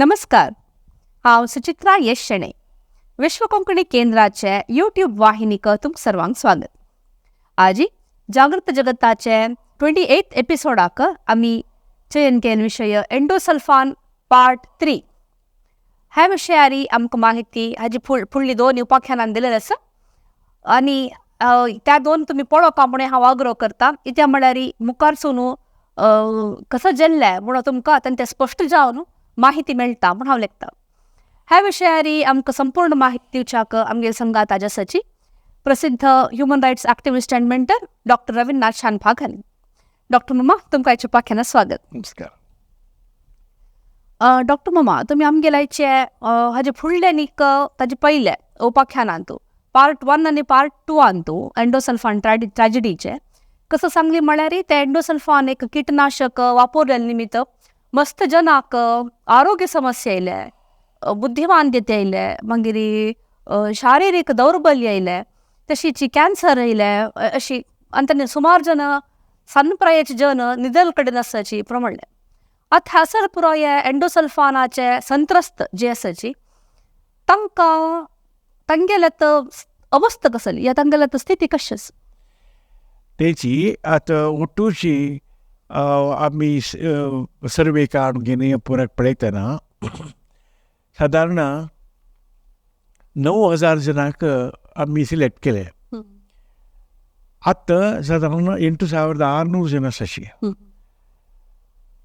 नमस्कार, हांव सुचित्रा यश शेणै. विश्व कोंकणी केंद्राचे यूट्यूब वाहिनीक तुमकां सर्वांक स्वागत. आजी जागृत जगताचे 28 एपिसोडाक आमी चयन केल्लो विशय एंडोसल्फान पार्ट 3. ह्या विशयारी आमकां माहिती हाजी फुडली दोन उपाख्यानान दिलेली आसा आनी त्या दोन तुमी पळोवपा म्हणून हांव आग्रो करता. इत्या म्हळ्यार मुखार सून कसो जेल्लें म्हणून तुमकां आतां तें स्पश्ट जावन माहिती मेळटा म्हूण हांव लेखता. ह्या विशयारी आमकां संपूर्ण माहिती दिवच्याक आमगेले संगात आज आसाची प्रसिद्ध human rights activist and mentor doctor Raveendranath Shanbhag. Doctor मामा, तुमकां आयच्या उपाख्यानात स्वागत. नमस्कार. डॉक्टर मामा, तुमी आमगेल्याचे हाजे फुडले आनीक ताजे पयले उपाख्यानांतू पार्ट 1 आनी पार्ट 2 आंतू एंडोसल्फान ट्रॅजिडीचे कसं सांगली म्हळ्यार ते एंडोसल्फान एक कीटनाशक वापरलेले निमित्त मस्त जनाक आरोग्य समस्या येयले, बुद्धिमांद्यते येयले, मागीर शारिरीक दौर्बल्य येयले, तशीच कॅन्सर येयले अशी आनी तेन्ना सुमार जन सन्न प्रायेचे जन निदल कडेन आसाची प्रमाणलें. आतां हांसर पुरो हे एंडोसल्फानाचे संत्रस्त जे आसाची तांकां तांगेले अवस्था कसली या तांगेले स्थिती कशी आसा? तेची आतां ಒಟ್ಟೂರ್ची आमी सर्वे काडून घेवन पुराय पळयतना सादारण 9,000 जनांक आमी सिलेक्ट केले. आतां सादारण 8,600 जन आसाशी.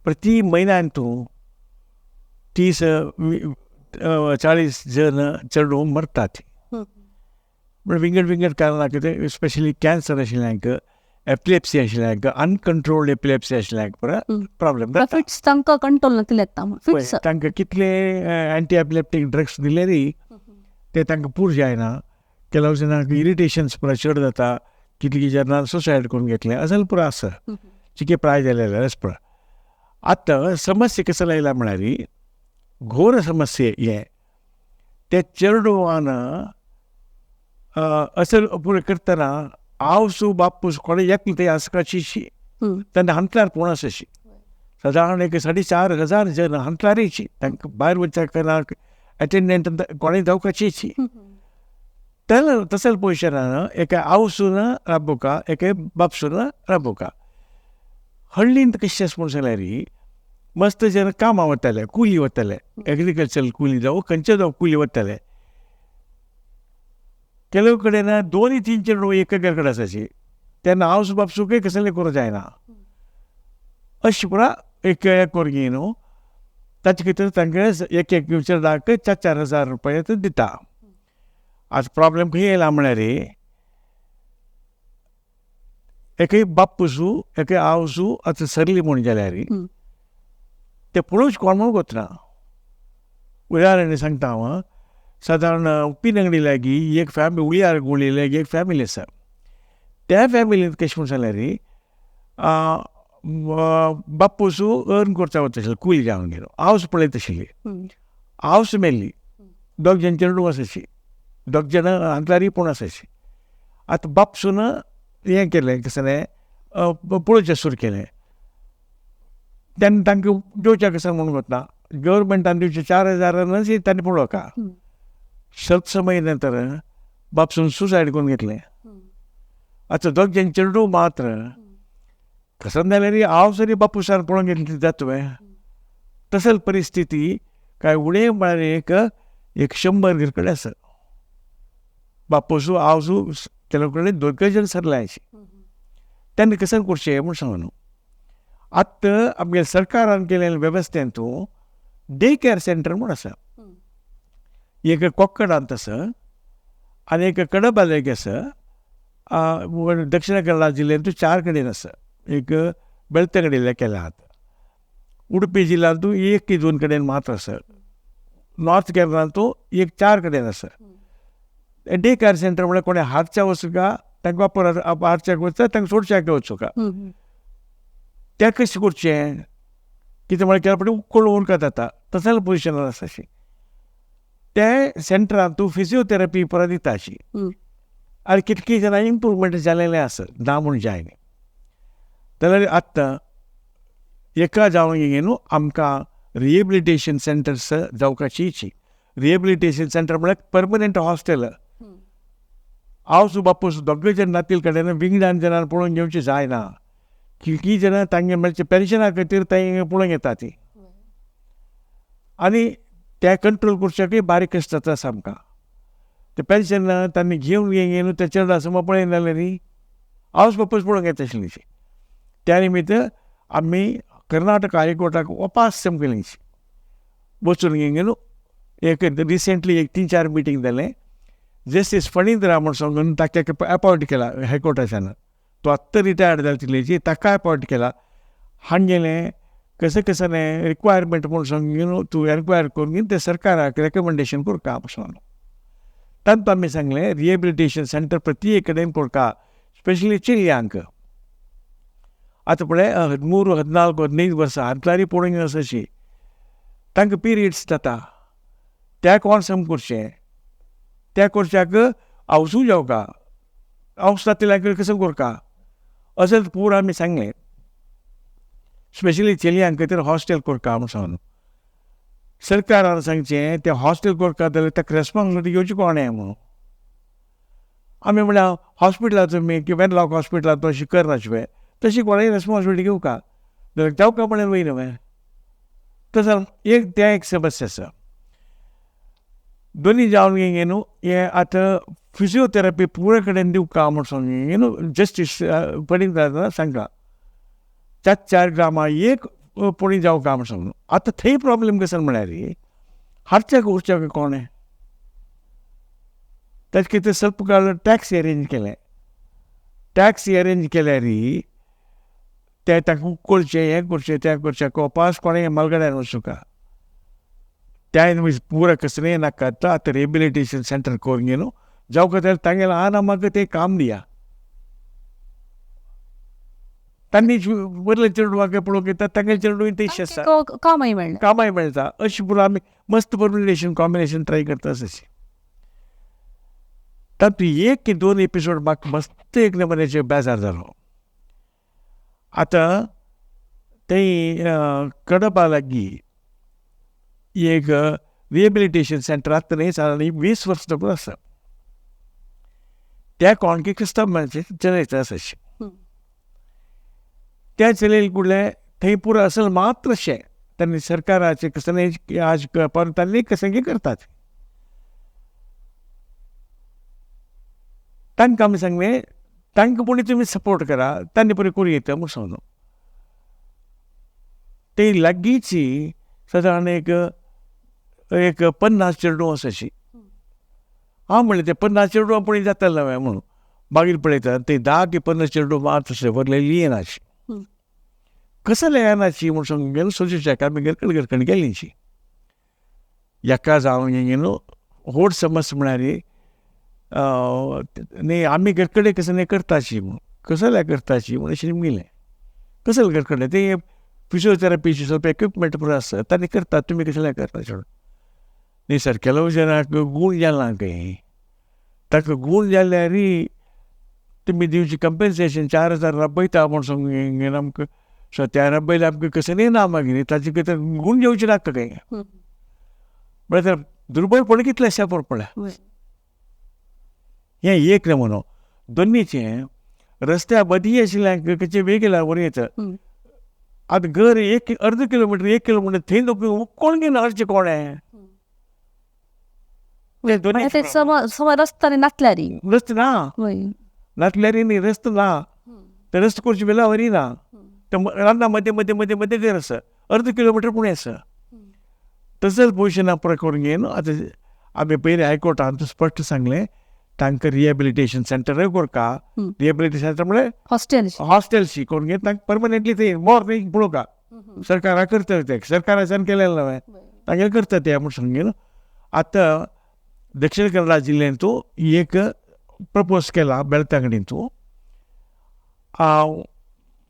प्रति म्हयन्यांतू 30-40 जन चेडूं मरतात. पूण विंगड विंगड कारणां कितें, स्पेशली कॅन्सर आशिल्ल्यांक, एपिलेप्सी आशिल्ल्यांक, अनकंट्रोल्ड एपिलेप्सी आशिल्ल्यांक पुरा प्रॉब्लेम जाता. फिट्स तांकां कंट्रोल नातिल्ले येता फिट्स. तांकां कितले अँटी एपिलेप्टीक ड्रग्स दिलेरी ते तांकां पूर जायना. ಕೆಲವು जाणांक इरिटेशन्स पुरा चड जाता, कितलीं जाणां सुसायड करून घेतलें असेल पुरा आसा चिके प्राय जालेले अशें पुरा. आतां समस्या कसो आयला म्हळ्यार घोर समस्या हें ते चेडवान असल पुरो करतना आवसू बापूस कोणें एकलें थंय आसकाची तेन्ना हांतल्यार कोण आसाशी सादारण एक 4,500 जन हांतल्यारीची तांकां भायर वचपाक ना, अटेंडंट कोणें जावपाची. तेल तशें पोजिशनान एका आवसून राबोवका, एका बापसून राबोवका. हळ्ळींत कशें आसा म्हूण सांगल्यार मस्त जन कामां वताले, कुली वताले, एग्रीकल्चर कुली जावं खंयचे जावं कुली वताले. ಕೆಲವು कडेन 2-3 चेडूं एका घर कडेन आसाची तेन्ना आवस बापसूकय कसलें करूंक जायना अशें पुरा एक कोरगी न्हू ताचे खातीर तांकां एक एक चेडवाक 4-4 हजार रुपया दिता. आतां प्रॉब्लेम खंय येयला म्हळ्यार एकय बाप्पूसू एकय आवसू आतां सरली म्हूण जाल्यार ते पळोवच कोण म्हूण गोतना. उदाहरण सांगता हांव, सादारण उप्पिनंगडी लागीं एक फॅमिली, उळयार गुळी लागीं एक फॅमिली आसा. त्या फॅमिलींत कशें म्हूण सांगल्यार बाप्पूसू अर्न करता वता आशिल्लो कुली जावन गेलो, आवस पळयत आशिल्ली, आवस मेल्ली, दोग जाण चेडूं आसाशी, दोग जाणां हांतल्यारूय पूण आसाशी. आतां बापसून हें केलें कसलें पळोवचें सुरू केलें तेन्ना तांकां दिवचें कशें म्हणून वतना गव्हर्मेंटान दिवचें 4,000 तांणी पळोवका. 7 म्हयने नंतर बापसून सुसायड करून घेतलें. आतां दोग जाण चेडूं मात्र कसं जाल्यार हांव सरी बापूसान पळोवन घेतली जाता. तसली परिस्थिती काय उणें म्हळ्यार एक 100 घर कडेन आसा. बापूसू आवसू ಕೆಲವು कडेन दोगय जाण सरले अशें. तेन्ना कशें करचें म्हूण सांगू न्हू. आतां आमगे सरकारान केलेले वेवस्थेंतू डे केअर सेंटर म्हूण आसा. एक कोक्कडांत आसा आनी एक कडबालेक आसा. दक्षिण कन्नडा जिल्ल्यांतू 4 कडेन आसा. एक बेळतंगडीला केला आतां. उडुपी जिल्ल्यांतू 1-2 कडेन मात्र आसा. नॉर्थ केरळांतू एक 4 कडेन आसा. डे केअर सेंटर म्हळ्यार कोणें हाडच्या वचूका तांकां वापर हाडच्याक वचता तांकां सोडच्याक वचूका. तें कशें करचें कितें म्हळ्यार केल्या फावटी उकळ उरकात जाता तसलें पोजिशनार आसा अशें. ते सेंटरान तूं फिजियोथेरपी परत दिता अशी आनी कितलीं जाणां इम्प्रूवमेंट जालेलें आसा ना म्हूण जायना. जाल्यार आतां एका जावन न्हू आमकां रिहेबिलिटेशन सेंटर्स जावकाचीची. रिहेबिलिटेशन सेंटर म्हळ्यार परमनंट हॉस्टेल. आवसू बापूस दोग जण नातील कडेन विंगडान जणान पळोवन घेवचें जायना. कितलीं जाणां तांगे मेळचे पेन्शना खातीर तांगे पळोवंक येता ती आनी त्या कंट्रोल करच्याकूय बारीक कश्ट जाता आमकां. तें पेन्शन तांणी घेवन घेवन ते चेडवां समज पळयना जाल्यार न्ही आवस बापूस पळोवंक येता आशिल्ली. त्या निमित्त आमी कर्नाटक हायकोर्टाक वपास चमकली वचून घेवन एक रिसेंटली एक 3-4 मिटींग जालें. जस्टीस फणींद्र म्हूण सांगून ताका अपॉयंट केला हायकोर्टाच्यान. तो आत्तां रिटायर्ड जालो तितलेची ताका अपॉयंट केला. हांगेलें कशें कशें रिक्वायरमेंट म्हूण सांगून तूं एन्क्वायर करून तें सरकाराक रेकमेंडेशन करता म्हूण सांगून तांतूं आमी सांगलें रिहेबिलिटेशन सेंटर प्रत्येक कडेन करता, स्पेशली चलयांक. आतां पळय 13, 14, 15 वर्सां हांतल्यारी पळोवंक आसा अशी तांकां पिरियड्स जाता. त्या कोण सम करचें त्या करच्याक हावसूय जावका, हावस जातल्याक कसो करका अशें पूरा आमी सांगलें. स्पेशली चलयांक खातीर हॉस्टेल करता म्हूण सांगून सरकारान सांगचें तें हॉस्टेल करता जाल्यार ताका रेस्पोन्सिबिलिटी घेवची कोणें म्हणून. आमी म्हळ्यार हॉस्पिटलां तुमी की वेनलॉक हॉस्पिटलांत तशी करनाशिल्लें तशी कोणाय रेस्पोन्सिबिलिटी घेवका जाल्यार जावका म्हळ्यार वयर न्हय. तसो एक तें एक समस्या आसा. दोनी जावन गे न्हू हें आतां फिजियोथेरपी पुराय कडेन दिवका म्हूण सांग न्हू जस्टीस फणींद्रान सांगला 4-4 ग्रामां एक पुणी जावका म्हूण सांगून. आतां थंय प्रॉब्लेम कसो म्हळ्यार हाडच्याक उरच्याक कोणें ताचे कितें ಸ್ವಲ್ಪ काळ टॅक्सी अरेंज केलें. टॅक्सी अरेंज केल्यार ते तांकां करचें हें करचें तें करचें कोपास कोणें मालगड्यान वचूंका त्या पुरा कसलें नाका. आतां रिहेबिलिटेशन सेंटर करून न्हू जावका जाल्यार तांगेलें आना म्हाका तें काम दिया. तांणी वयले चेडवाक पळोवंक येता तांगेले चेडूं तेश आसा कामय मेळटा, कामाय मेळटा. अशें पुरो आमी मस्त बरें कॉम्बिनेशन ट्राय करता अशें. तातूंत 1 की 2 एपिसोड म्हाका मस्त एक नमुन्याचेर बेजार जालो. आतां थंय कडबा लागीं एक रिहेबिलिटेशन सेंटर आतां न्हय सादारण 20 वर्सां धरून आसा. त्या कोणकी क्रिस्तांव चलयता आसा अशें. त्या चलयले कुडलें थंय पुरो असल मात्र अशें तांणी सरकाराचें कसलें आज तांणी कसलें करतात. तांकां आमी सांगलें तांकां पुणी तुमी सपोर्ट करा तांणी बरें करूं येता म्हूण सांगलो. ते लागींची सादारण एक एक 50 चेडूं आसा अशी. हांव म्हणलें ते 50 चेडवां पळय जातलें हांवें म्हणून. मागीर पळयता ते 10 की 15 चेडूं मात अशें व्हरलेली येनाशी. कसले येनाशी म्हूण सांगून गेलो सोदीच्याक आमी घरकड घरकड गेलीशी. एका जावन गेलो व्हड समज म्हळ्यार न्ही आमी घरकडे कसं न्ही करताशी म्हणून कसल्या करताशी म्हणून अशें गेलें. कसले घरकडे ते फिजियोथेरपीचे ಸ್ವಲ್ಪ इक्विपमेंट पुरो आसा तांणी करतात तुमी कसलें करता म्हणून. न्ही सर ಕೆಲವು जणांक गूण जाला खंय ताका गूण जाल्यार तुमी दिवची कंपेन्सेशन 4000 राबयता म्हूण सांगून आमकां. सो त्या राबयल्यार आमकां कसं न्ही ना मागीर ताचे खातीर गूण घेवचें नाका खंय. म्हळ्यार दुर्बळपण कितलें आसा पळय. हें एक नमुनो. दोनीचें रस्त्या मदीं आशिल्ल्यान कशें वेगळें व्हरून येता. आतां घर एक अर्द किलोमिटर 1 किलोमिटर थंय लोक कोण घेवन हाडचें कोणें रस्तो नासल्यार रस्तो ना नासल्यार न्ही रस्तो ना ते रस्तो करचे वेळा वरी ना ते रान्ना मदें मदें मदें मदें घर आसा अर्द किलोमिटर पुणें आसा. तसोच पोजिशना पुरो करून घेवन आतां आमी पयलीं हायकोर्टान स्पश्ट सांगलें तांकां रिहेबिलिटेशन सेंटरूय करका. रिहेबिलिटेशन सेंटर म्हळ्यार हॉस्टेल हॉस्टेलशी करून घेवन तांकां परमनंटली थंय मोर न्ही पळोवका सरकारा करता ते सरकाराच्यान केलें न्हय तांगेलें करता ते म्हूण सांगून. आतां दक्षिण कन्नडा जिल्ल्यांतू एक प्रपोज केला बेळतांगडींतू.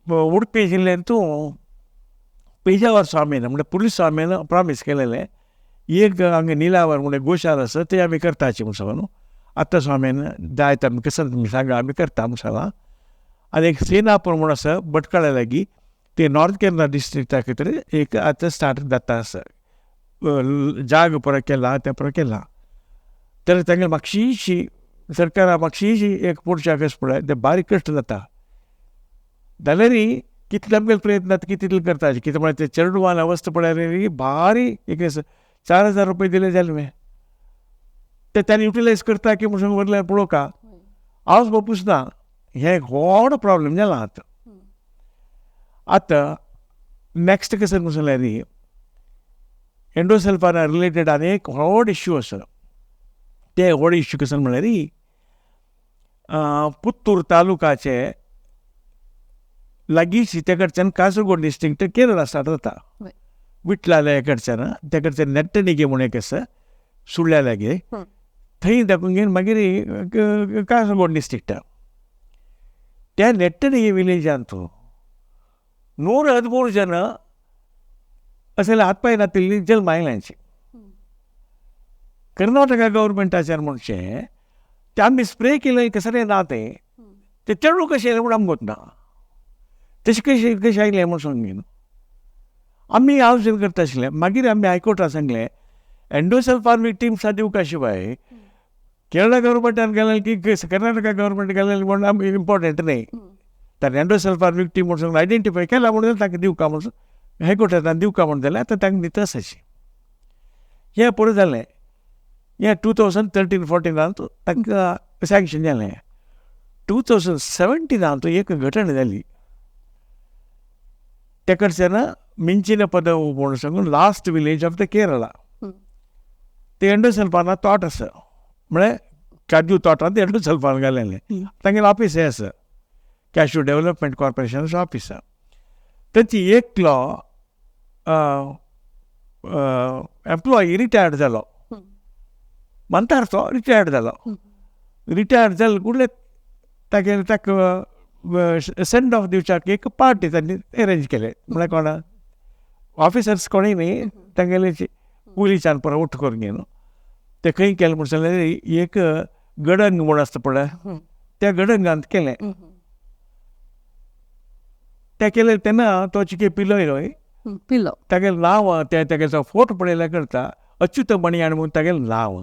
उडपी जिल्ल्यांतू पेजावर स्वामीन म्हणजे पुलीस स्वामीन प्रॉमीस केलेलें एक हांगा निलावर म्हणजे गोशाल आसा ते आमी करताची म्हूण सांगून. आतां स्वामीन जायत आमी कसं तुमी सांगा आमी करता म्हूण सांगलां. आनी एक सेनापूर म्हूण आसा भटकळ्या लागीं ते नॉर्थ केरला डिस्ट्रिक्टा भितर एक आतां स्टार्ट जाता आसा जाग पुरो केला तें पुरो केलां तर तांकां मातशीशी सरकारा मातशीशी एक पुढच्याक पळय तें बारीक कश्ट जाता जाल्यारय कितले आमगेले प्रयत्न जाता की तितले करता कितें म्हळ्यार ते चेडवान अवस्था पळयल्यार भारी एक 4000 रुपये दिले जाले ते ताणें युटिलायज करता की म्हणून वरल्यार पळोवका हांव बापूस ना हें एक व्हड प्रॉब्लेम जाला आतां. आतां नॅक्स्ट कशें म्हणून सांगल्यार एंडोसल्फाना रिलेटेड आनी एक व्हड इश्यू आसा. ते व्हड इश्यू कशें म्हणल्यार पुत्तूर तालुकाचे लागींच ते कडच्यान कासरगोड डिस्ट्रिक्ट केरळा स्टार्ट जाता. विटलाल्या कडच्यान त्या कडच्यान नेट्टणिगे म्हूण एक आसा सुळ्या लागीं थंय दाखोवन घेवन मागीर कासरगोड डिस्ट्रिक्टा त्या नेट्टणिगे विलेजांत 113 जन असले हातपाय नातिल्ली जल्म आयल्यांची. कर्नाटका गव्हर्मेंटाच्यान म्हणचें ते आमी स्प्रे केलें कसलें ना तें ते चेडूं कशें आयलें म्हूण आमकां ना तशें कशें कशें आयलें म्हूण सांगून आमी हांव करता आशिल्लें. मागीर आमी हायकोर्टाक सांगलें एंडोसल्फान विक्टिम्सा दिवका शिवाय केरळा गव्हर्मेंटान गेलें की कर्नाटका गव्हर्मेंट गेलें म्हूण आमी इम्पॉर्टंट न्हय. तर एंडोसल्फान विक्टीम म्हूण सांगून आयडेंटिफाय केला म्हणून तांकां दिवका म्हणून हायकोर्टान दिवका म्हूण जाल्यार आतां तांकां दिता अशें हें पुरो जालें. हें 2013-14 तांकां सँक्शन जालें. 2017 एक घटना जाली ते कडच्यान मिंचिन पदव म्हूण सांगून last village of the Kerala ते एंडोसल्फाना तोट आसा म्हळ्यार काजू तोटांत एंडोसल्फान घालेलें तांगेलें ऑफीस हें आसा कॅश्यू डेवलपमेंट कॉर्पोरेशनाचो ऑफीस आसा. तांची एकलो एम्प्लॉई रिटायर्ड जालो म्हणटार तो रिटायर्ड जालो. रिटायर्ड जालो कुडले तागेले ताका सेंड ऑफ दिवच्याक एक पार्टी तांणी अरेंज केले म्हळ्यार कोणा ऑफिसर्स कोणूय न्ही तांगेले पुलिसान परत उठ करून घेवन ते खंय केलें म्हूण सांगलें एक गडंग म्हूण आसता पळय त्या गडंगांत केलें. तें केलें तेन्ना तो चिके पिलो न्हय पिलो तागेलें नांव तें तागेलो फोटो पळयल्यार करता अच्युत मणियाण म्हूण तागेलें नांव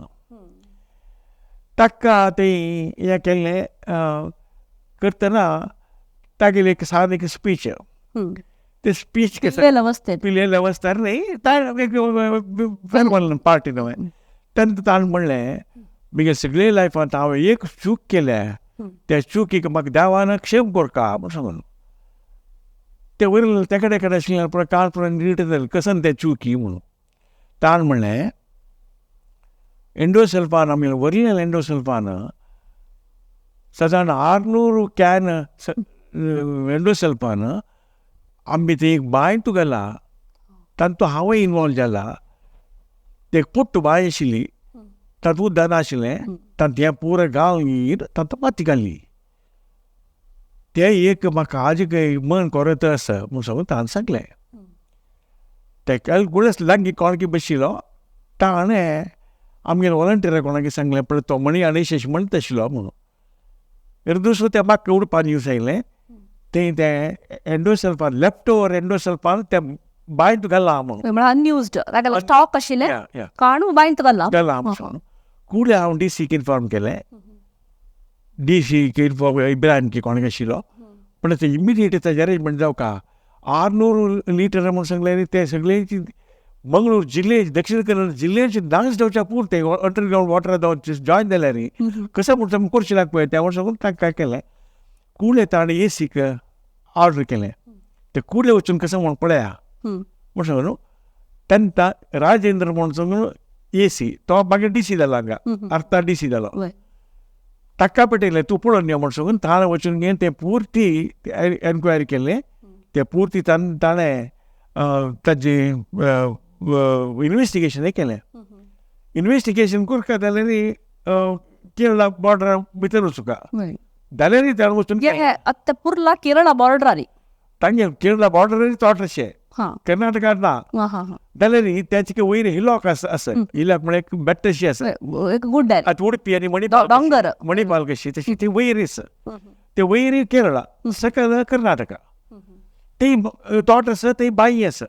ताका तें हें केल्लें करतना तागेली एक सान एक स्पीच ते स्पीच पिलेले अवस्थेर न्ही पार्टी न्हय तेन्ना ताणें म्हणलें म्हगे सगळे लायफांत हांवें एक चूक केल्या त्या चुकीक म्हाका देवान क्षेम करका म्हूण सांगून ते वयर तेका कडेन आशिल्लें पळय काळ पळय नीट जालें कसन तें चुकी म्हणून ताणें म्हणलें एंडोसल्फान आमी ओरिजिनल एंडोसल्फान सादारण 600 can endosulfan आमी ते एक बांयत घाला तातूंत हांवूय इनवॉल्व जाला. ते पोट्ट बांय आशिल्ली तातूंत उदक नाशिल्लें तातूंत हें पुरो गांव तातूंत माती घाली तें एक म्हाका आज मन करत आसा म्हूण सांगून ताणें सांगलें. तेका गुळस लागीं कोणाकी बशिल्लो ताणें आमगेले वॉलंटियराक कोणाक सांगलें पळय तो मणी आनी शेश म्हणटा आशिल्लो म्हणून दुसरो त्या म्हाका उडपा न्यूज आयलें तें तें एंडोसल्फान लेफ्ट ओवर एंडोसल्फान त्या बांयत घालां म्हणून अनयुज्ड स्टॉक आशिल्लें काणू बांयत घालां घालां म्हणून कुडे हांव डी सीक इन्फॉर्म केलें. डी सीक इन्फॉर्म इब्राहिम की कोणाक आशिल्लो पण ते इमिडिएट ताजें अरेंजमेंट जावका 600 लिटर म्हूण सांगलें ते सगळे मंगळूर जिल्ले दक्षिण कन्नड जिल्ल्याचे नाश जावच्या पुरतें अंडरग्रावंड वॉटर जॉयन जाल्यार कसं म्हूण तुमी करचें नाका पळय त्या म्हूण सांगून तांकां काय केलें कुडे ताणें ए सीक ऑर्डर केलें ते कुडे वचून कसं म्हूण पळया म्हूण सांगून न्हू तेन्ना राजेंद्र म्हूण सांगून ए सी तो मागीर डी सी जालो हांगा आर्ता डी सी जालो ताका पेटयलें तूं पळोवन यो म्हूण सांगून ताणें वचून घेवन तें पुर्ती एनक्वायरी केलें ते पुर्ती ताणें ताजें इनवेस्टिगेशन केलें. इनवेस्टिगेशन करता जाल्यार केरळा बॉर्डरा भितर वचूका जाल्यार ताणें वचून आतां पुर्ला केरळा बॉर्डरार तांगे केरळा बॉर्डरार तोट अशें कर्नाटकांत ना जाल्यार त्याचे वयर हिलॉक आसा हिलॉक म्हळ्यार एक बेट्ट अशी आसा आतां उडपी आनी मणिपाल मणिपाल कशी तशी ती वयर आसा ते वयर केरळा सकयल कर्नाटका. ती तोट आसा, ती बाई आसा,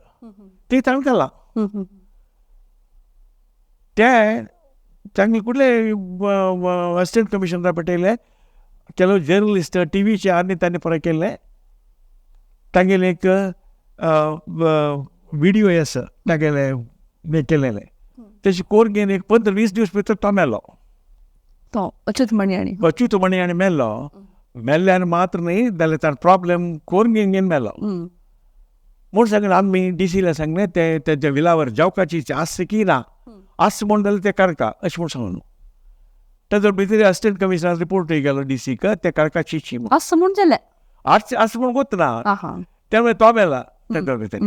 ती ताणें घाला. ते तांणी कुठले असिस्टंट कमिशनर पेटयले, ಕೆಲವು जर्नलिस्ट टीव्हीचे आनी तांणी परत केल्ले. तांगेले एक व्हिडिओ आसा तागेले हें केलेले. तेजे कोर घेवन एक 15-20 दिवस भितर तो मेलो. तो अच्युत मणी आनी अच्युत मणी आनी मेलो. मेल्ल्यान मात्र न्ही जाल्यार ताणें प्रॉब्लेम कोरून घेवन घेवन मेलो. म्हूण सांगलें आमी डीसीला सांगलें ते तेज्या विलावर जावकाची आस की ना, आस म्हूण जाल्यार ते कारका अशें म्हूण सांगून. ताजो भितर असिस्टंट कमिशनर रिपोर्ट गेलो डीसीक ते कारकाची म्हूण. आस म्हूण जालें. आस आस म्हूण गोत ना. त्यामुळे तो मेला ताजो भितर.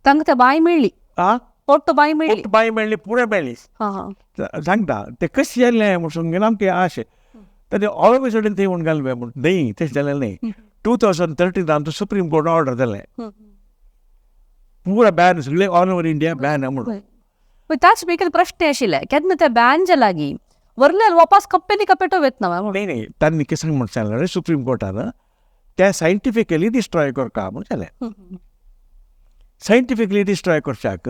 तांकां ते बांय मेळ्ळी. आं, पोट्ट बांय मेळ्ळी. पोट्ट बांय मेळ्ळी, पुरे मेळ्ळी. सांगता ते कशें जालें म्हूण सांगून आमकां आशें ताजें ऑल ऑफ सडन थंय म्हूण घालूं म्हूण न्ही, तशें जालें न्ही. 2013 आमचो सुप्रीम कोर्ट ऑर्डर जालें, पुरा बॅन सगळे ऑल ओवर इंडिया बॅन म्हणून. ताच बेगीन प्रश्न आशिल्ले केन्ना ते बॅन जालां गी वरले वापस कंपनी कपेटो वेतना. न्ही न्ही, तांणी कितें म्हूण सांगलें सुप्रीम कोर्टान ते सायंटिफिकली डिस्ट्रॉय करता म्हूण जालें. सायंटिफिकली डिस्ट्रॉय करच्याक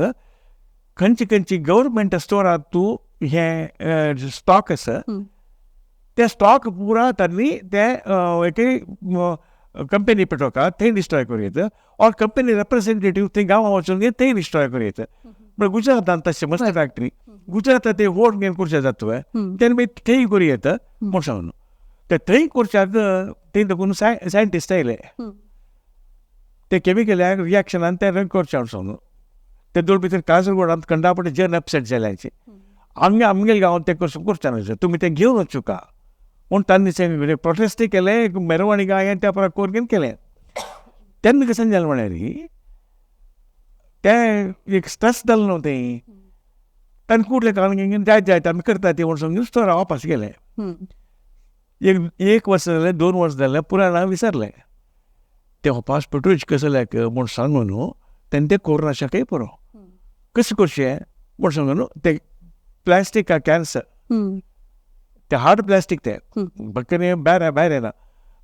खंयची खंयची गव्हर्मेंट स्टोरांत तूं हें स्टॉक आसा ते स्टॉक पुरा तांणी ते एके कंपनी पेटोवका थंय डिस्ट्रॉय करूं येता, ऑर कंपनी रेप्रेजेंटेटीव थंय गांवां वचून थंय डिस्ट्रॉय करूं येता. पण गुजरातान तशें मस्त फॅक्टरी गुजरातांत ते व्हड घेवन करचें जाता तेन्ना मागीर थंय करूं येता म्हूण सांगून ते थंय करच्याक थंय देखून सायंटिस्ट आयले, ते केमिकल रिएक्शनान ते रंग करचें म्हूण सांगून. ते दोन भितर कासरगोडांत कंडापटे जन अपसेट जाल्याचे आमगे आमगेले गांवांत तें कसो करचें ना, तुमी तें घेवन वचुका म्हूण तांणी प्रोटेस्टय केलें, मेरवाणी गाय त्या परत करून केलें. तेन्ना कशें जालें म्हळ्यार तें एक स्ट्रेस जालें न्हू तें तांणी कुडलें कारण जायत जायत आमी करता तें म्हूण सांगून स्टोरा वापस गेलें. एक वर्स जालें, 2 वर्स जालें, पुराणां विसरलें. तें वापस पेट्रोल कसो जाल्याक म्हूण सांगून न्हू तेन्ना तें कोरोनाच्याकय पुरो कशें करचें म्हूण सांगून न्हू तें प्लास्टीक कॅन्सर ते हार्ड प्लास्टीक ते बकरे भायर भायर येना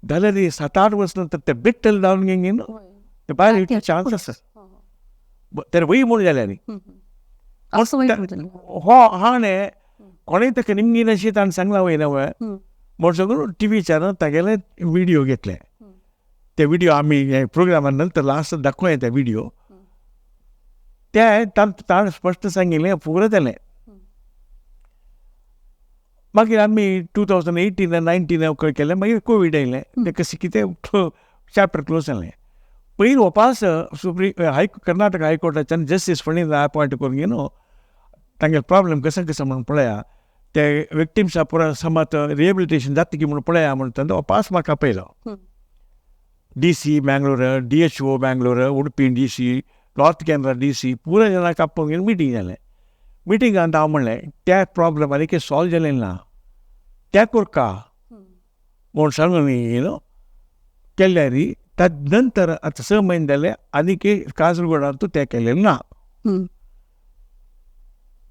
जाल्यार 7-8 वर्स नंतर ते बिट्टल जावन घेवन न्हू ते भायर चान्स आसा तर वय म्हूण जाल्यार न्ही हो हा न्ही कोणें ताका निमगी नाशी ताणें सांगलां वयना वय म्हूण सांगून टिवीच्यार तागेले व्हिडियो घेतले. ते व्हिडियो आमी प्रोग्रामा नंतर लास्ट दाखोवया ते व्हिडियो. ते ताणें स्पश्ट सांगिल्लें पुरो जालें. मागीर आमी 2018-19 केलें, मागीर कोवीड आयलें, तें कशें कितें चॅप्टर क्लोज जालें. पयलीं वापस सुप्रीम हाय कर्नाटक हायकोर्टाच्यान जस्टीस फणींद्र अपॉयंट करून न्हू तांगेलो प्रॉब्लेम कसो कसो म्हणून पळया, ते विक्टिम्सा पुरा समज रिहेबिलिटेशन जाता की म्हणून पळया म्हणून तांचो वापस म्हाका पयलो. D C Mangalore, D H O Mangalore, Udupi D C, north Canara D C पुरा जाणांक आपोवन घेवन मिटींग जालें. मिटिंगांत हांव म्हणलें त्या प्रॉब्लेम आनी कितें सॉल्व जालें ना त्या कोरका म्हूण सांगून न्हू केल्यार ताजे नंतर आतां 6 म्हयने जाले आनी कासरगोडांत तें केलें ना.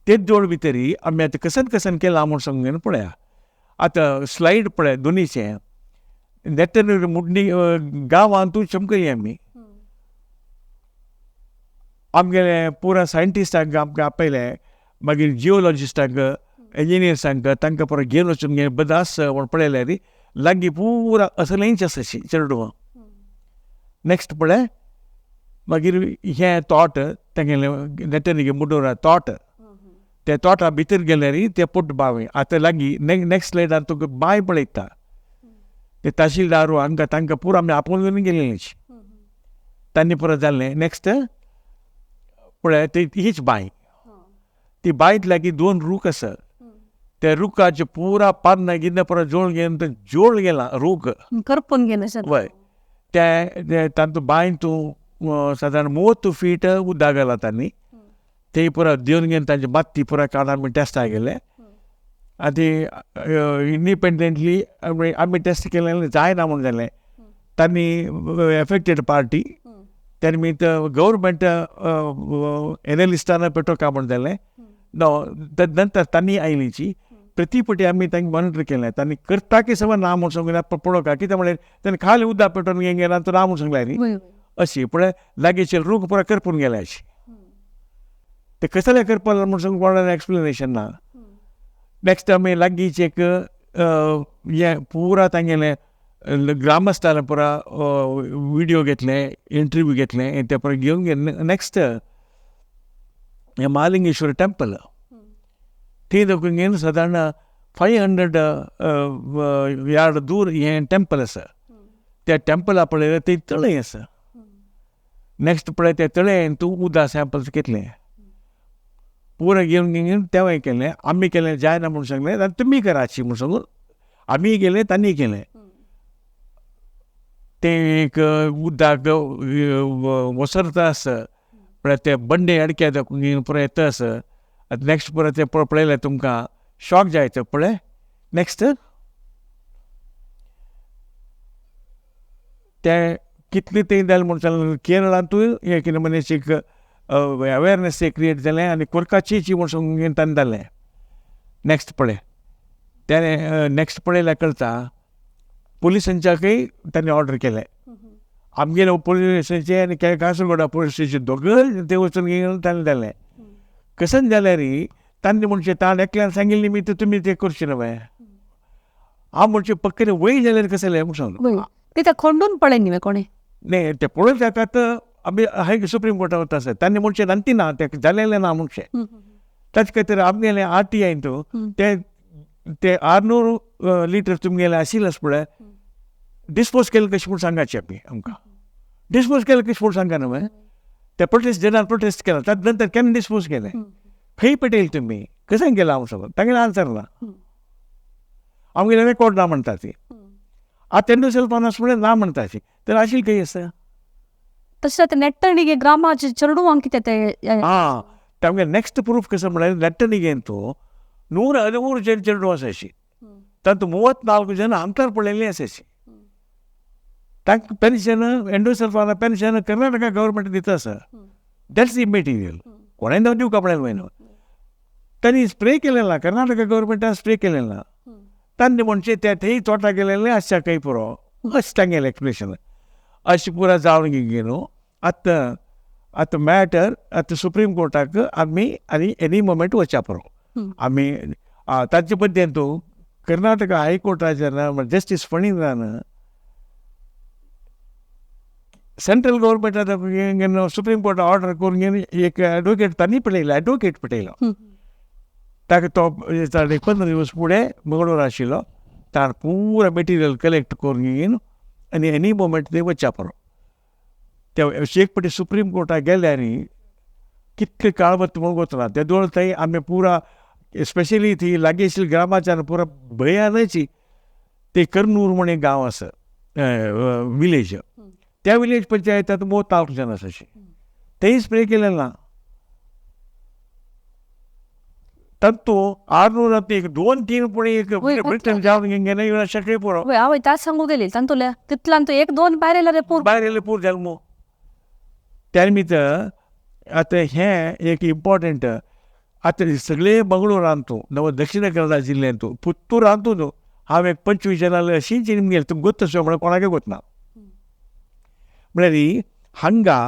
तेच जोड भितरी आमी आतां कसन कसन केलां म्हूण सांगून पळया. आतां स्लायड पळय दोनीचें नेटनूर मुडणी गांवांतूय चमकय आमी आमगेले पुरा सायंटिस्टांक आमकां आपयले, मागीर जियोलॉजिस्टांक, इंजिनियर्सांक तांकां परत घेवन वचून गे बदास म्हूण पळयल्यार लागीं पुरा असलेंच आसा अशी चेडवां. नेक्स्ट पळय मागीर हें तोट तांगेलें नेटनिगे मुडोरा तोट, ते तोटा भितर गेल्यार ते पोट बांय आतां लागीं नेक्स्ट स्लायडान तुका बांय पळयता. ते तहसीलदार हांकां तांकां पुरा आमी आपोवन घेवन गेल्लीं तांणी पुरो जालें. नेक्स्ट पळय ती हीच बांय, ती बांयत लागीं 2 रूख आसा, त्या रुखाचे पुरा पानां गिन्नां पुरा जोड घेवन ते जोड गेला रूख करपून गेले. वय ते तांतूं बांय तूं सादारण 30 फीट उदक घाला तांणी ते पुरा देवन घेवन तांची माती पुरा काडून आमी टेस्टाक गेले. आनी इंडिपेंडंटली आमी टेस्ट केलें जायना म्हूण जालें. तांणी एफेक्टेड पार्टी त्या निमित्त गव्हर्मेंट एनलिस्टान पेटोवका म्हूण जालें. नंतर तांणी आयलीची प्रतिपटी आमी तांकां मॉनिटर केलें. तांणी करता की समज ना म्हूण सांगून पळोवका कितें म्हळ्यार तांणी खाली उदक पेटोवन घेवन गेला तो ना म्हूण सांगलें न्ही अशी पळय लागींचे रूख पुरा करपून गेले अशी. ते कसले करपाक म्हूण सांगून कोणाक एक्सप्लेनेशन ना. नेक्स्ट आमी लागींच एक हें पुरा तांगेलें ग्रामस्थान पुरा विडियो घेतले, इंटरव्यू घेतले, ते पुरा घेवन गेले. नेक्स्ट हें महालिंगेश्वर टेम्पल थंय दाखोवन घेवन सादारण 500 यार्ड दूर हें टेम्पल आसा. त्या टेम्पला पळयल्यार थंय तळें आसा. नेक्स्ट पळय त्या तळें तूं उदक सॅम्पल्स घेतलें पुरा घेवन घेवन तेंवूय केलें. आमी केलें जायना म्हूण सांगलें आनी तुमी कराची म्हूण सांगून आमी गेले तांणी केलें. तें एक उदक वसरता आसा पळय ते बंडे अडक्या दाखोवन पुरा येता आसा. आतां नेक्स्ट पुरा तें पळयलें तुमकां शॉक जायत पळय. नेक्स्ट तें कितलें तें जालें म्हूण सांगलें केरळांतूय हें कितें म्हणजे एक अवेरनेस क्रिएट जालें आनी कोरकाचीची म्हूण सांगून ताणें जालें. नेक्स्ट पळय तेणें नेक्स्ट पळयल्यार कळटा पुलिसांच्याकय तांणी ऑर्डर केलें. आमगेले पोलीस स्टेशनचे आनी कासरगोडा पोलीस स्टेशन दोगय ते वचून घेवन ताणें जालें. कशें जाल्यार तांणी म्हणचें ताण एकल्यान सांगिल्लें निमित्त तुमी तें करचें न्हय. हांव म्हणचें पक्कें वय जाल्यार कशें जालें म्हूण सांगलो. ते खोंडून पळय न्ही कोणें न्ही तें पळोवन ताका आतां आमी हाय सुप्रीम कोर्टा वता आसा तांणी म्हणचें नांती ना तें जालेलें ना म्हणचें. ताचे खातीर आमगेलें आर टी I न्हू तें ते 600 लिटर तुमगेलें आशिल्लें पळय डिस्पोज केलें कशें म्हूण सांगाचें आमी आमकां. डिस्पोज केलें कशें म्हूण सांगा न्हय. ते प्रोटेस्ट जेन्ना प्रोटेस्ट केला ताचे नंतर केन्ना डिस्पोज केलें खंय पेटयलें तुमी कशें केलां हांव सांगून तांगेलें आन्सर ना. आमगेलें रेकॉर्ड ना म्हणटा ती. आतां एंडोसल्फान म्हणल्यार ना म्हणटा ती तर आशिल्लें खंय आसा. तशें आतां नेट्टणिगे ग्रामाचे चेडवांक कितें तें आं तांगे नेक्स्ट प्रूफ कसं म्हळ्यार नेट्टणिगेन तो 113 जन चेडवां आसा अशी तातूंत 34 जन आमकां पळयल्लीं आसा अशी. तांकां pension endosulfan pension Karnataka government दिता आसा. That's immaterial कोणें दिवका पळय न्हय. तांणी स्प्रे केलें ना कर्नाटका गव्हर्मेंटान स्प्रे केलें ना. तांणी म्हणचें ते थंय तोटा गेलेलें आसच्या खंय पुरो अशें तांगेलें एक्सप्लेनेशन. अशें पुरा जावन गे न्हू आतां आतां मॅटर आतां सुप्रीम कोर्टाक आमी आनी एनी मोमेंट वचया पुरो. आमी ताचे बद्दल तूं कर्नाटका हायकोर्टाच्या जस्टीस फणींद्रान सेंट्रल गव्हर्मेंटान सुप्रीम कोर्टा ऑर्डर करून घेवन एक एडवोकेट तांणी पळयलो एडवोकेट पळयलो ताका तो 15 दिवस फुडें मंगळूर आशिल्लो ताण पुरा मटेरियल कलेक्ट करून घेवन आनी एनी मोमेंट ते वचया पुरो. ते एक फावटी सुप्रीम कोर्टाक गेल्यार कितले काळ वता म्हूण वचना ते दोळ थंय आमी पुरा स्पेशली थंय लागीं आशिल्ल्या ग्रामाच्यान पुरा भंयानच ते कर्नूर म्हूण एक गांव आसा विलेज त्या विलेज पंचायतात 34 जन आसा अशें तेय स्प्रे केलें ना. तातूंत 600 एक 2-3 पूण एक ब्रिटन जावन गेले अशें पुरो. हांव ताच सांगू गेली तातूंतल्या तितल्यान तो 1-2 भायर येयले पूर भायर येयले पूर जालें मू. त्या निमित्त आतां हें एक इम्पोर्टंट आतां सगळे मंगळूरांतू नव दक्षिण कन्नडा जिल्ल्यांतू पुत्तूरांतू न्हू हांव एक 25 जाणां अशीच गेलें तुमकां गोत तशें म्हळ्यार कोणाकय गोत ना. म्हळ्यार हांगा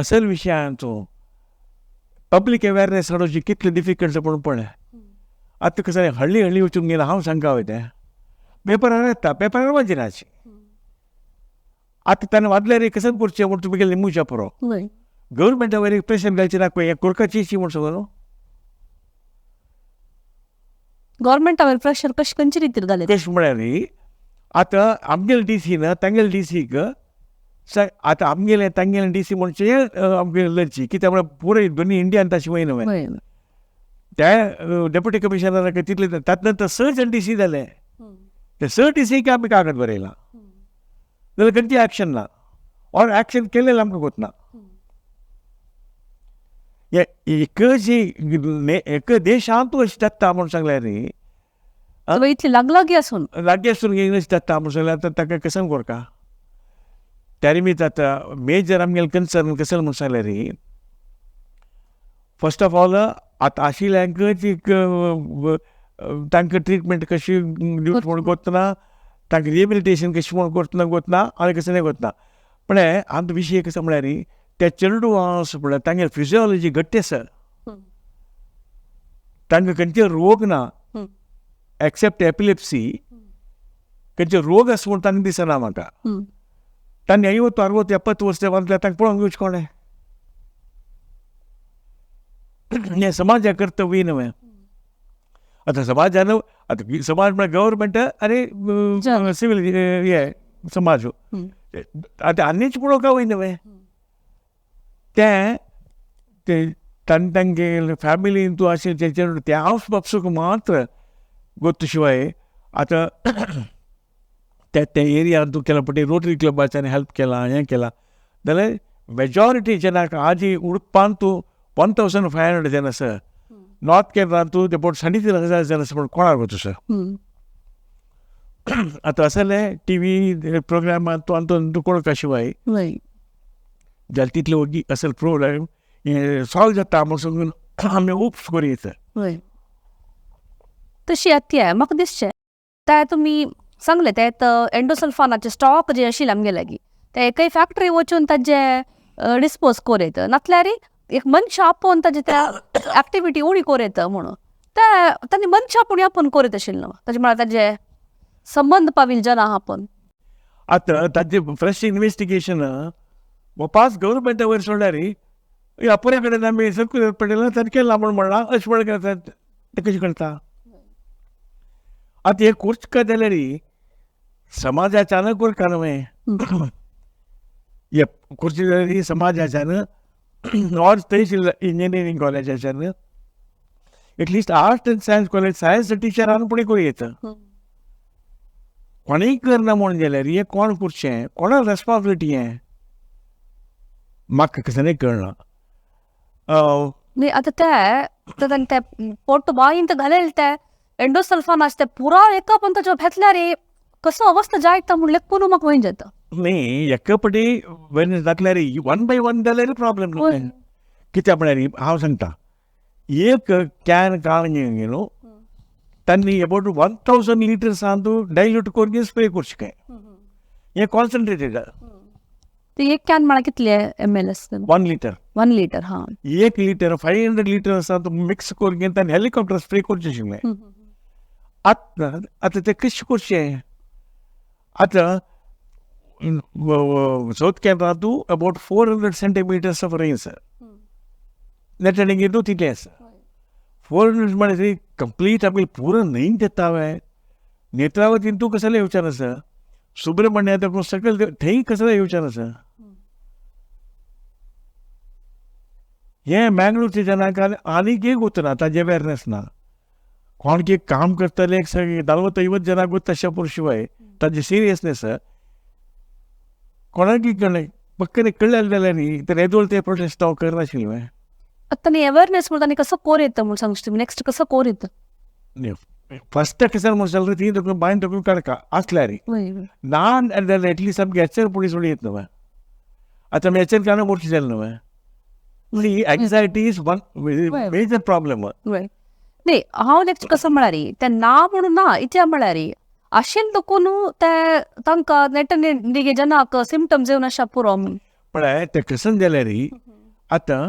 असल विशयांचो पब्लीक अवेरनेस हाडोवची कितलें डिफिकल्ट म्हणून पळय. आतां कशें हळ्ळी हळ्ळी वचून गेलें हांव सांगता वय तें पेपरार येता पेपरार वाचिनाची. आतां ताणें वाचल्यार कशें करचें म्हूण तुमी गेले निमुच्या पुरो गव्हर्मेंटा वयर प्रेशर घालचें ना पळय हें कोरकाची म्हूण सगळो गव्हर्मेंटा वयर प्रेशर कशें खंयचे रितीर घालें कशें म्हळ्यार आतां आमगेले डी सी ना तांगेले डी सीक आतां आमगेलें तांगेलें डी सी म्हणचे आमगेले लर्ची कित्याक म्हळ्यार पुराय दोनी इंडियान तशें वय न्हय. त्या डेप्युटी कमिशनराक तितले तातूंत नंतर 6 जण डी सी जाले ते 6 डी सीक आमी कागद बरयलां जाल्यार खंयची एक्शन ना ऑर एक्शन केलेलें आमकां गोत ना. एक जी एक देशांत अशें जाता म्हूण सांगल्यार न्ही इतली लागलागी आसून लागीं आसून अशें जाता म्हूण सांगल्यार आतां ताका कशें करका. त्या निमित्त आतां मेजर आमगेलें कन्सर्न कशें म्हूण सांगल्यार फर्स्ट ऑफ ऑल आतां आशिल्ल्यांक ती तांकां ट्रिटमेंट कशी दिवची म्हूण गोतना तांकां रिहेबिलिटेशन कशें म्हूण करतना गोतना आनी कशें गोतना. पण आमचो विशय कसो म्हळ्यार त्या चेडवां आसा पळय तांगेली फिजियोलॉजी घट्ट आसा, तांकां खंयचे रोग ना एक्सेप्ट एपिलेप्सी, खंयचे रोग आसा म्हूण तांकां दिसना म्हाका. तांणी 50 60 70 वर्सां तांकां पळोवंक येवचें कोणें? हें समाजा कर्तव्य न्हय. आतां समाजान, आतां समाज म्हळ्यार गव्हर्मेंट आनी सिवील हे समाज, आतां आनीच पळोवंक वय न्हय. तें ते तांणी तांगे फॅमिलीन तूं अशें तेचेर ते हांव बापसूक मात्र गोत्त शिवाय आतां त्या त्या एरियान तूं केला पळय रोटरी क्लबाच्यान हेल्प केलां, हें केलां जाल्यार मेजॉरिटी जनाक आजी उडपान तूं 1500 जन आसा, नॉर्थ केरळान तूं ते बोट 3500 जन आसा, पूण कोणाक वता सर? आतां असलें टी व्ही प्रोग्रामान तूं आनी तूं कोण शिवाय जाल्यार तितले वगी असल प्रोब्लेम हें सॉल्व जाता म्हूण सांगून आमी होप्स करी येता. तशी आतां म्हाका दिसचें ते तुमी सांगलें ते एंडोसल्फानाचे स्टॉक जे आशिल्ले आमगे लागीं ते एकय फॅक्टरी वचून ताजे डिस्पोज कोर येता, नातल्यार एक मनशां आपोवन ताजे त्या एक्टिविटी उणी कोर येता म्हणून ते तांणी मनशां आपूण आपोवन कोर येत आशिल्लो ताजे म्हळ्यार ताजे संबंद पाविल्ले जनां आपोवन. आतां ताजें फ्रेश इन्वेस्टिगेशन वापास गव्हर्मेंटा वयर सोडल्यार अपुऱ्या कडेन आमी सर्कुलर पडलें ताणें केलां म्हूण म्हणलां, अशें म्हणल्यार तें कशें करता? आतां हें करचें काय जाल्यार समाजाच्यान करता न्हय, हे करचें जाल्यार समाजाच्यान ऑर थंय इंजिनियरींग कॉलेजाच्यान at least art and science college science टिचरान पुणें करूं येता. कोणूय करना म्हूण जाल्यार हें कोण करचें, कोणा रेस्पॉन्सिबिलिटी हें म्हाका कसं कळना. न्ही आतां ते तांणी ते पोट बांयंत घालेले ते एंडोसल्फान आसा ते पुरा एका पण ताच्या घेतल्यार कसो अवस्था जायता म्हूण लेखून म्हाका वयर जाता. न्ही एका पटी when जातल्यार वन बाय वन जाल्यार प्रॉब्लेम न्हू. कित्याक म्हळ्यार हांव सांगता एक can काळ न्हू तांणी अबावट 1000 लिटर्सान तूं डायल्यूट करून स्प्रे करचें काय, हें कॉन्सन्ट्रेटेड. ते एक can म्हळ्यार कितले एम एल आसता? 1 लिटर. 1 लिटर, हां. 1 लिटर 500 लिटर आसा तूं मिक्स करून ताणें हेलिकॉप्टर स्प्रे करचें आशिल्लें. आतां आतां तें कशें करचें? आतां सावथ केरळा तूं अबावट 400 सेंटीमिटर्स ऑफ रेन sir, नेटणींग तूं तितलें आसा. 400 म्हळ्यार कंप्लीट आमगे पुरो न्हंयन येता वे नेत्रावतीन तूं कसलें येवचें आसा, सुब्रमण्या तें सकयल थंय कसलें येवचें आसा. हें मँगलोरच्या जनांक आनीक एक उतना ताजें अवेरनेस ना. कोण कितें काम करतले 40 50 जनांक तशें पुरो शिवाय ताजें सिरियसनेस कोणाकय कळ्ळें पक्कने कळ्ळें जाल्यार न्ही तर येदोळ ते प्रोटेस्ट हांव करनाशिल्लें. आतां न्ही अवेरनेस म्हणटा आनी कसो कोर येता म्हूण सांगता तुमी नेक्स्ट कसो कोर येता? फस्ट कशें म्हण जाल्यार ती तुका बांयन तुका काडका आसल्यार ना जाल्यार एटलिस्ट आमकां एचर पुलीस सोडी येत न्हय. आतां आमी एचर कांय मोडचे जालें न्हय. See, anxiety is one major problem. न्ही हांव नेक्स्ट कसो म्हळ्यार तें ना म्हणून ना इतलें म्हळ्यार आशिल्लें देखून ते तांकां नेटन जनाक सिमटम्स येवन आशा पुरो म्हूण. पळय तें कशें जाल्यार आतां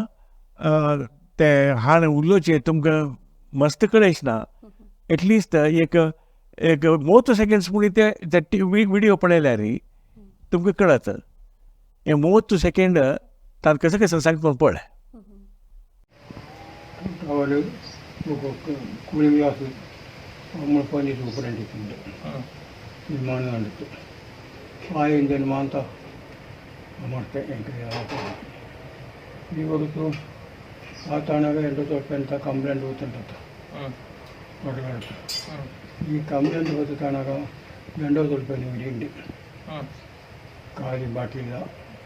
ते हाण उलोवचें तुमकां मस्त कळयच ना, एटलिस्ट एक एक 30 सेकेंड्स पुणी ते विडियो पळयल्यार तुमकां कळत. हें 30 सेकेंड तांकां कसं कसं सांगता पळय. ಅವರು ಕೂಲಿಂಗ್ ಗ್ಲಾಸ್ ಮುಳ್ಪಂಜಿ ಸೂಪರ್ ನಿರ್ಮಾಣ ನಡೆತು. ಆ ಇಂಜನ್ ಮಾಂತ ಮತ್ತೆ ಈ ಹೊರತು ಆ ತಾಣಾಗ 2 ರೂಪಾಯಿ ಅಂತ ಕಂಪ್ಲೇಂಟ್ ಗೊತ್ತುಂಟು ಹೊರಗಡೆ. ಈ ಕಂಪ್ಲೇಂಟ್ ಗೊತ್ತು ತಾಣಾಗ 2 ರೂಪಾಯಿ ಉಂಡು ಖಾಲಿ ಬಾಟಿಲ್ಲ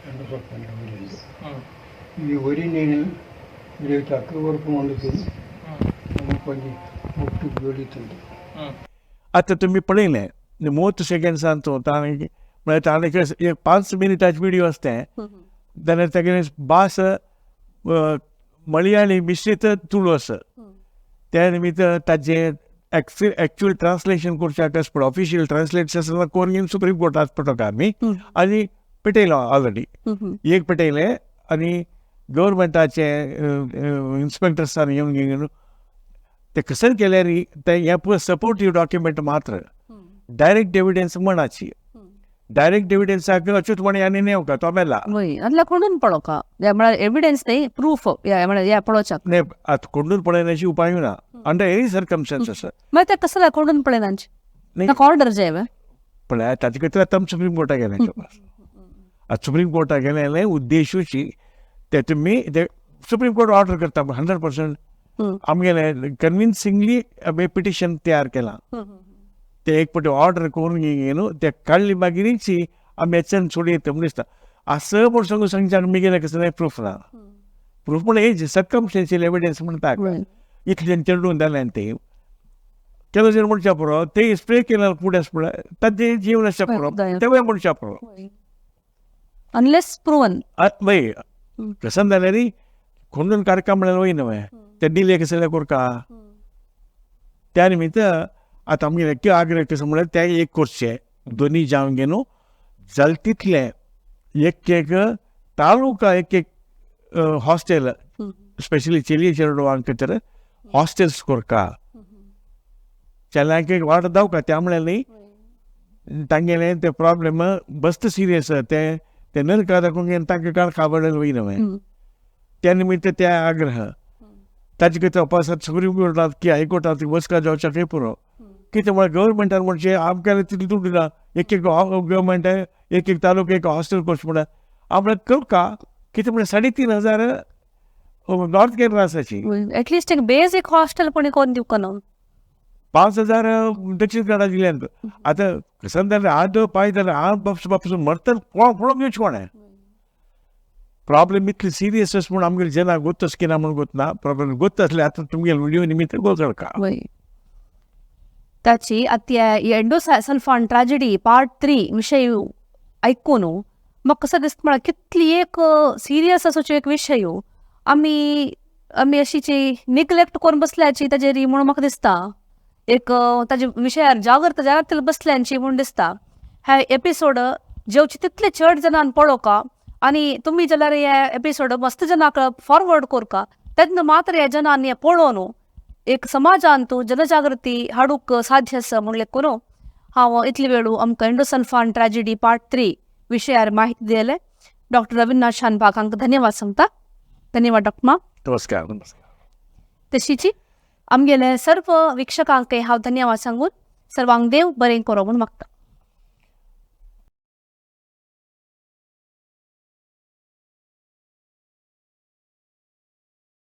2 ರೂಪಾಯಿ ಉಂಡು. ಈ ಒರಿ ನೀನು ತಕ್ಕ ಹೊರಪು ಮಾಡಿದ್ದೀನಿ ಕೊಂಚ ಒಟ್ಟು ಬೆಳೀತುಂಟು. आतां तुमी पळयलें 30 सेकेंड्सान तूं ताणें म्हळ्यार ताणें एक 5 मिनटाचे विडियो आसता तें जाल्यार तेगेले भास मळयाळी मिश्रीत तुळू आसा. त्या निमित्त ताजें एक्चुअल ट्रान्सलेशन करचें आसता पळय, ऑफिशियल ट्रान्सलेशन करून सुप्रीम कोर्टात पडटा आमी आनी पेटयलो ऑलरेडी. एक पेटयलें आनी गव्हर्मेंटाचे इन्स्पेक्टर्सान येवन घेवन ते कसर केल्यार ते हें पळय सपोर्टीव डॉक्युमेंट मात्र, डायरेक्ट एविडन्स म्हणाची. डायरेक्ट एविडन्साक अच्युत म्हणे आनी नेवका तो मेला. वय, आतल्या कोणून पळोवका म्हळ्यार एविडन्स न्ही, प्रूफ म्हळ्यार या पळोवच्याक. न्ही, आतां कोंडून पळयनाची उपाय ना अंडर एनी सर्कमस्टन्सीस. मागीर ते कसं कोंडून पळयनाची? न्ही. ताका ऑर्डर जाय वे? पळय, ताचे खातीर आतां आमी सुप्रीम कोर्टाक गेले. आतां सुप्रीम कोर्टाक गेले जाल्यार उद्देशूची ते तुमी ते सुप्रीम कोर्ट ऑर्डर करता 100%. आमगेले कन्विन्सिंगली आमी पिटिशन तयार केलां. ते एक पटी ऑर्डर करून न्हू ते काडली मागीरची आमी हेच्यान सोडून येता म्हूण दिसता. आसा म्हूण सांगू सांगच्यान आमी कसलें प्रूफ ना. प्रूफ म्हण हेज सर्कमस्टेन्शियल एविडन्स म्हणटा. इतलें चेडून जालें ते केलो म्हणच्या पुरो, ते स्प्रे केल्या फुडें पळय ताजें जीवन आसच्या पुरो, तेवूय म्हणच्या पुरो. अनलेस प्रुवन. वय, कसन जाल्यार कोंडून काडका म्हळ्यार वय न्हय, ते डिले कसले करका. त्या निमित्त आतां आमगेले एक आग्रह कसो म्हळ्यार ते एक करचें दोनी जावन घेवन जाल तितलें एक एक तालुका एक एक हॉस्टेल, स्पेशली चेली चेडवांक तर हॉस्टेल्स करका. चेल्यांक वाट दावका त्या म्हळ्यार न्ही तांगेलें ते प्रॉब्लेम बस्त सिरियस, ते ते नरका दाखोवन तांकां कांय खबर वय न्हय. त्या निमित्त ते आग्रह ताजे खातीर तपासात सुप्रीम कोर्टात की हायकोर्टात वचका जावच्याकय पुरो. कितें म्हळ्यार गव्हर्मेंटान म्हणजे आमकां तितली दुड्ड ना, एक एक गव्हर्मेंट एक एक तालुका एक हॉस्टेल करचें म्हळ्यार आपल्याक करका. कितें म्हळ्यार 3500 नॉर्थ केरला आसाची. एटलिस्ट एक बेसीक हॉस्टेल कोणी कोण दिवका ना. 5000 दक्षिण कन्नडा जिल्ल्यांत. आतां कसन जाल्यार हात पांय जाल्यार हात बापसू बापसून मरतल पळोवंक येवचें कोणें. प्रॉब्लेम इतली सिरियस आसा म्हूण आमगेले जनाक गोत्तस की ना म्हूण गोतना प्रॉब्लेम गोत्त आसले आतां तुमगेले व्हिडियो निमित्त गोचळका. ताची आतां एंडोसल्फान ट्रॅजेडी पार्ट 3 विशय आयकून म्हाका कसो दिसता म्हळ्यार कितली एक सिरियस असो एक विशय आमी आमी अशीची निग्लेक्ट करून बसल्याची ताजेर म्हणून म्हाका दिसता. एक ताजे विशयार जागृत जागृत बसल्यांची म्हूण दिसता. ह्या एपिसोड जेवचे तितले चड जाणान पळोवका आनी तुमी जाल्यार हे एपिसोड मस्त जनाक फॉरवर्ड करका, तेन्ना मात्र ह्या जनांनी पळोवन एक समाजांत जनजागृती हाडूंक साध्य आसा म्हूण लेखून हांव इतले वेळू आमकां एंडोसल्फान ट्रॅजेडी पार्ट 3 विशयार माहिती दिले डॉक्टर रविन्द्रनाथ शानभाग हांकां धन्यवाद सांगता. धन्यवाद डॉक्टर मा. नमस्कार. नमस्कार. तशीची आमगेले सर्व वीक्षकांकय हांव धन्यवाद सांगून सर्वांक देव बरें करो म्हूण मागता.